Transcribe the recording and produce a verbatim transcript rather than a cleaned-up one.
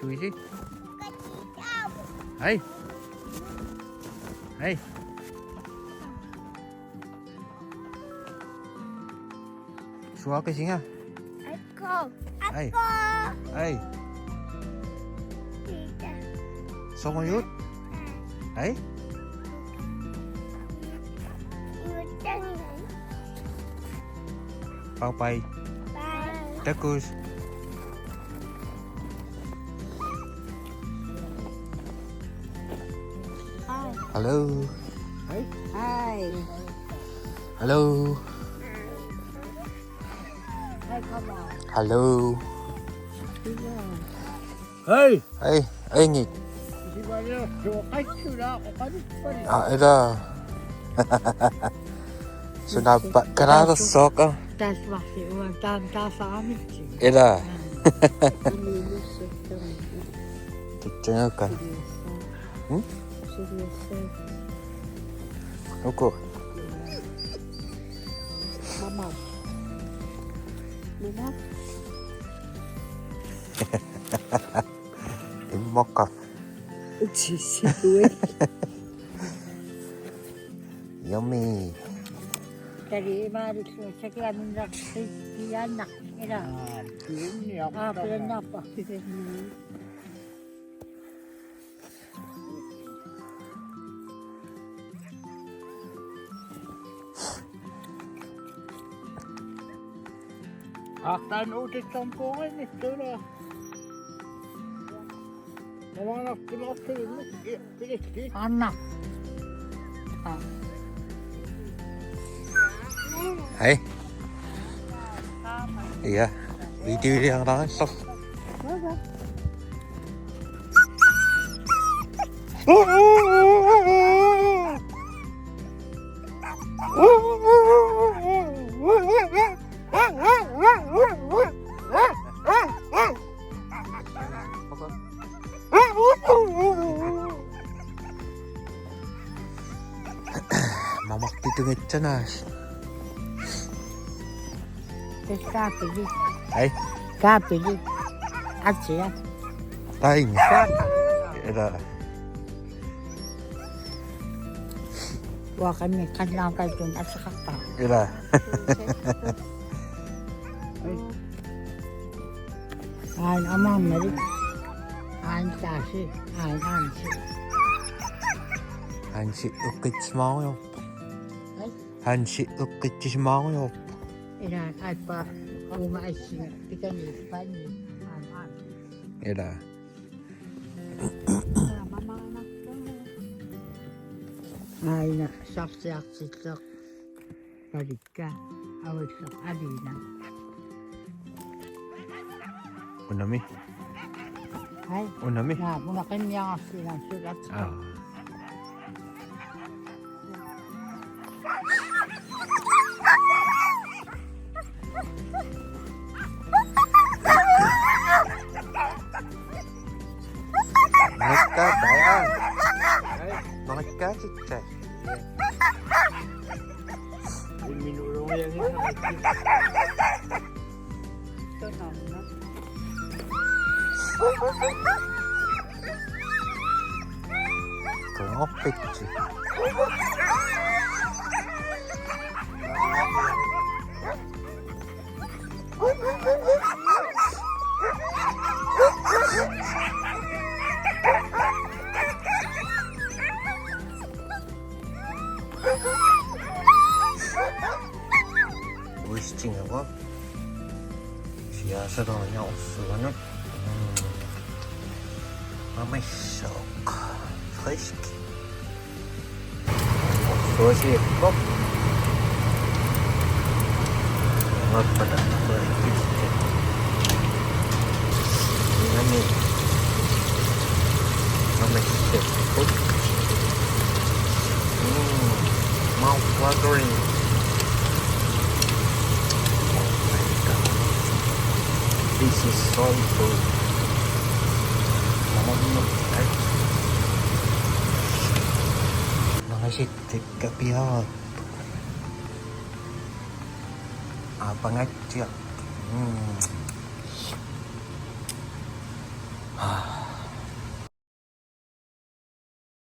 Suisi. Hej. Hej. Suaqisinga. Akko. Hej. Akko. Hej. Tita. Soorunami. Hej. Bye bye. Bye. Takuss. Hi. Hello. Hi. Hi. Hello. Hi, come on. Hello. Hey. Hey, hey, ngi. Ah, ila. Sunappa karasoka. Tasmasi uang tam tasamitsi. Ila. Tutengaka. Hmm? Uku. Mama. Mama. Immoka. Utsisitue. Yummy. Tadi imaarullu sakiaminnersiiaannaq ila. Aa, piunniartama. Aa, piunniarpa. Aqtaan uutittorpuurinnittula. Tamanartumaartulimmi pilitsi. Anna. Hej. Ja, videoliarnaarsoq. Mamaq pitungitsanaas. Tassa kaapili. Ai. Kaapili. Atia. Tainga. Kaapa. Ila. Uaqanni qannaaqaitun ateqarpara. Ila. Aana amammalik. Aana taasi. Aana ansi. Ansi ukkitsimaarujoorpoq. Ai? Ansi ukkitsimaarujoorpoq. Ila aappa uuma assinga. Pikani panni. Aana ansi. Ila. Aina sarsiartillugu palikka aulleq aliina. Unami. Hai. Unami. Naa, una qimmiararsiina sulat. Aa. Nakka bayaan. Nakka cicca. Minulungiangi. Tunonna. Tungoppitsi. Uistingava. Siaasaloorniarsuanut. Mm. Mamissoq. Frisk. Orsuasiippoq. Ngappata friskit. Nami. Mamissoq. Mm, mouth watering. Oh my God. This is soul food. Namammu. Nangasittikka piaat. Aapangatsiaq. Mm.